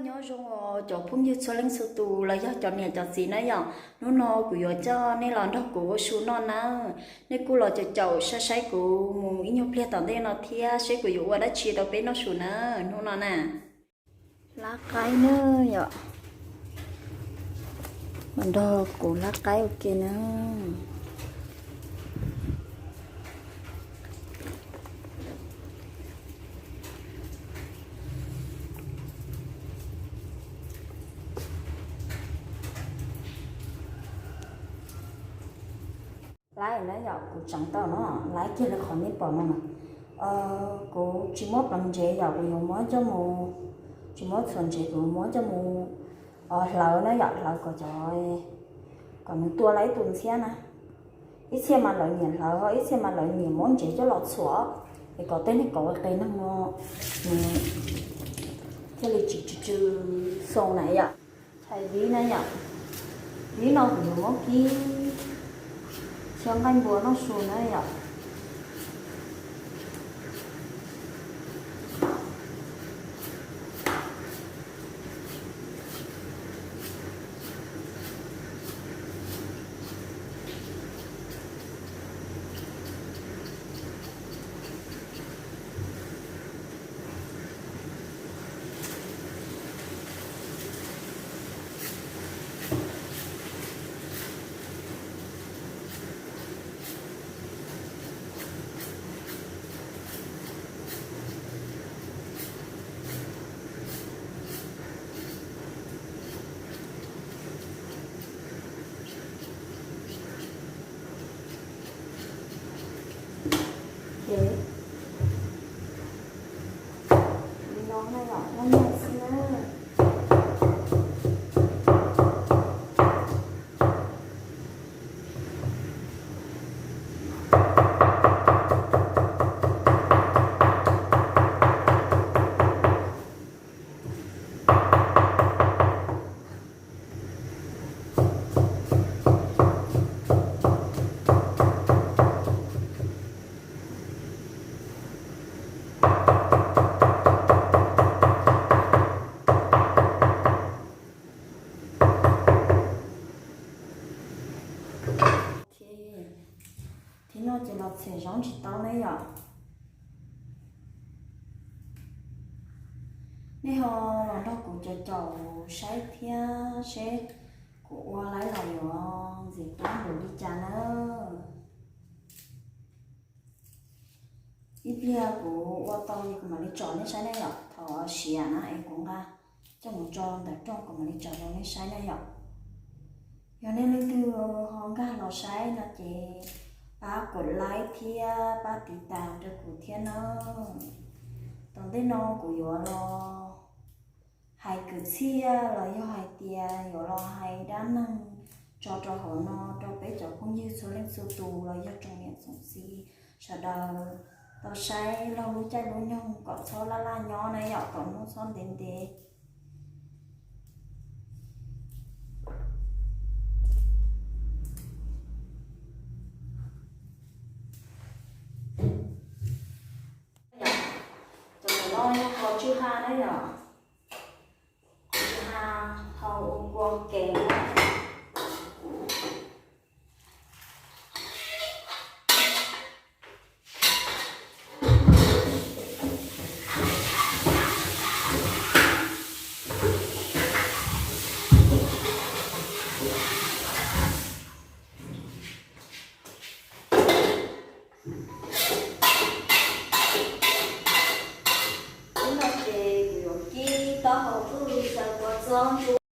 Nyob zoo os cov phooj ywg txhua leej txhua tus los yog cov niam cov txiv na yom. Hnub no kuv yuav coj nej los nrog kuv ua su noj na. Nej kuj los caum caum saib saib kuv mus ib nyuag pliag tom ntej no thiab seb kuv yuav ua dab tsi rau peb noj su na hnub no na. Lab qaib na yom. Los nrog kuv lab qaib ua ke na. Laib na yom, kuv tseev tau no, laib kiag li qhov nej pom no na. Kuv tsis muab pleev ntsev yom, kuv yuav muab coj mus, tsis muab txhuam ntsev, kuv muab coj mus hlawv na yom, hlawv kom cov, kom nws tua lawm ib tug ntxhiab na. Ib txhia mas lawv nyiam hlawv, ib txhia mas lawv nyiam muab ntsev coj los txhuam, es kom tej neeg kom ua qe neeg no thiaj li tsis tsw tsw xoo na yom. Txhais vib na yom, vib no kuv yuav muab kib xyaw nqaij npua noj su na yom. Ces li no na yom, nyob nyuaj xwb na. Thib no ces los txhem zaub tsis tau ne yom. Nej ho los nrog kuv caum caum saib thiab seb kuv ua laib los yuav ntxim qab npaum li cas na. Ib pliag kuv ua tau kuv mam li tsom nej saib na yom, thaum siav na es kuv nqa coj mus tso ntawm rooj kuv mam li tsom rau nej saib na yom. Yog nej leej twg ho nkag los saib no ces pab kov like thiab pab tiv tas rau kuv thiab na. Tom ntej no kuv yuav los hais kwv txhiaj los yog hais tias yuav los hais dab neeg tso rau hauv no rau peb cov phooj ywg txhua leej txhua tus los yog tsoom niam tsoom txiv sawv daws tau saib laug lub caij lub nyoog kom txhob laj laj nyob na yom, kom hnub txhob ntev ntev. Cov no yog qos tsw ha na yom, qos tsw ha hau ua kua kev. Hnub no ces kuv yuav kib taub hau kuj xaws kua txob ntsuab.